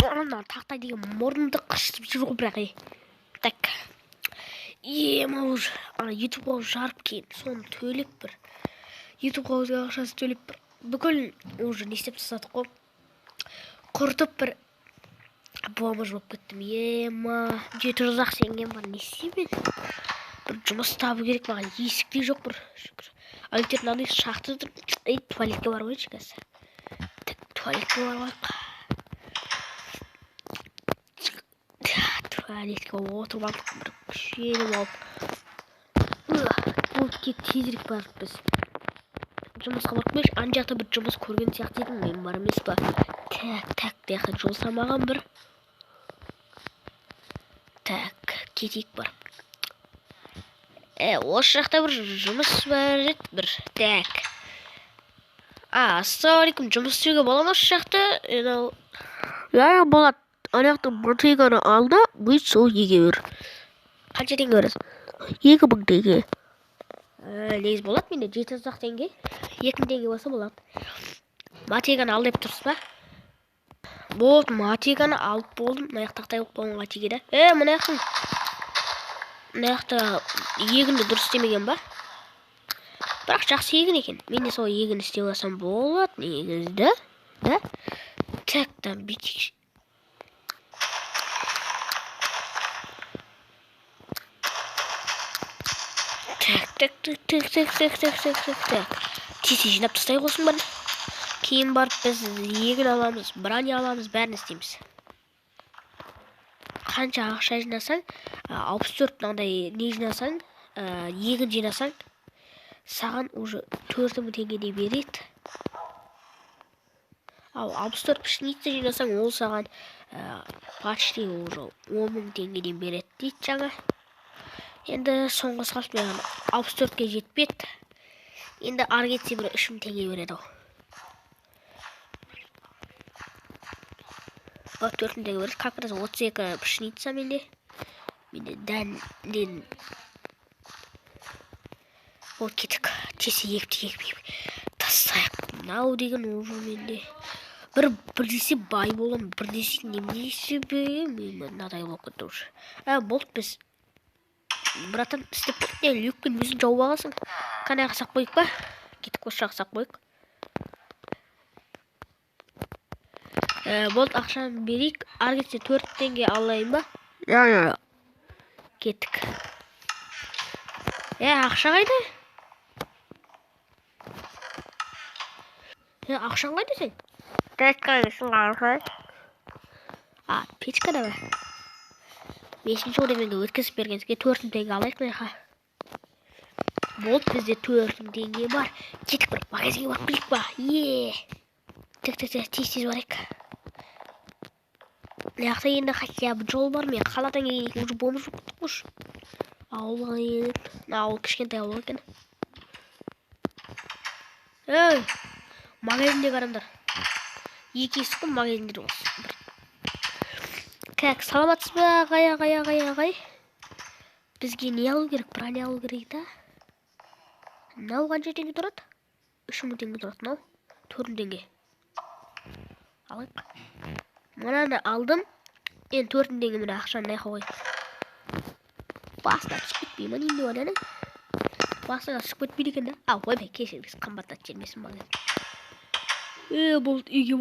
Ана тақтай деген мұрнымды қышытып жүр ғой бірақ. Так. Ема уже ана ютубқа жарып кейін соны төлеп бір ютубқа өзге ақшасы төлеп бір бүкіл уже не істеп тастадық қой, құртып бір бомж болып кеттім. Ема 700 ақ теңгем бар, не істеймін мен? Бір жұмыс табу керек маған, есік те жоқ бір. Шүкір. Әйтеуір мынандай шахта тұр. Ей, туалетке барып қояйыншы қазір. Так, туалетке барып алайық. Туалетке отырып алдық бір күшеніп алып. Болды, кет, тезірек барып біз жұмысқа барып келейікші. Ана жақта бір жұмыс көрген сияқты едім мен, бар емес па? Так, так, бұл жақта жол салмаған бір. Так, кетейік барып. Осы жақта бір жұмыс бар еді бір. Так. Ассалаумағалейкум, жұмыс істеуге бола ма осы жақта? Мынау. Иә, болады. Ана жақта мотыганы ал да, бүйт сол еге бер. Қанша теңге бересің? 2000 теңге. Негізі болады менде 700 ақ теңге. 2000 теңге болса болады. Мотыганы ал деп тұрсыз ба? Болды, мотыганы алып болдым. Мына жақта тақтай қойып қойған тиге да. Мына жақтан. Мына жақта егінді дұрыс істемеген ба? Бірақ жақсы егін екен. Мен де сол егін істеп алсам болады негізі, да? Да? Так, там бүйтейікші. Так, так, так, так, так, так, так, так, так, так. Тез тез жинап тастайық осының бәрін. Кейін барып біз егін аламыз, броня аламыз, бәрін істейміз. Қанша ақша жинасаң, 64 мынандай не жинасаң, егін жинасаң, саған уже 4000 теңгедей береді. Ал 64 пшеница жинасаң, ол саған, почти уже 10000 теңгеден береді дейді жаңа. Енді соңғы салып маған 64-ке жетпеді. Енді ары кетсе бір 3000 теңге береді ау. Бak, 4000 теңге береді. Как раз 32 пшеница менде. Менде дәнден. Ол кеттік. Тез егіп те егіп егіп тастайық. Мынау деген уже менде. Бір десе бай боламын, бір десе немесе мен мынадай болып кетті уже. Болды біз. Братан, істеп кет, не, люкпен өзің жауып аласың. Қане сақ қойық па? Кетіп осы жаққа сақ қойық. Болды, ақшаны берейік. Ары кетсе 4 теңге алайын ба? Иә, иә. Кеттік. Ақша қайда? Ақшаң қайда сен? Печкада. Печкада ма? 5-ші уровеньге өткізіп бергенсізге 4000 теңге алайық мына жаққа. Болды, бізде 4000 теңге бар. Кеттік бір магазинге барып келейік па? Е. Так, так, так, тез тез барайық. Мына жақта енді хотя бы жол бар. Мен қаладан келгеннен кейін уже бомж болып кеттік қой. Ауылға келіп, мына ауыл кішкентай ауыл екен. Ей, магазиндегі адамдар. Екі есік қой магазиндер осы. Бір. Так, саламатсыз ба, ағай, ағай, ағай, ағай. Бізге не алу керек? Броня алу керек та. Мынау қанша теңге тұрады? 3000 теңге тұрады мынау. 4000 теңге. Алайық. Мынаны алдым. Енді 4000 теңге мына ақшаны мына жаққа қояйық. Басына түсіп кетпей ма, не деп ойлады? Басына түсіп кетпейді екен да. Ойбай, кешіріңіз, қымбаттатып жібермесін маған. Болды, үйге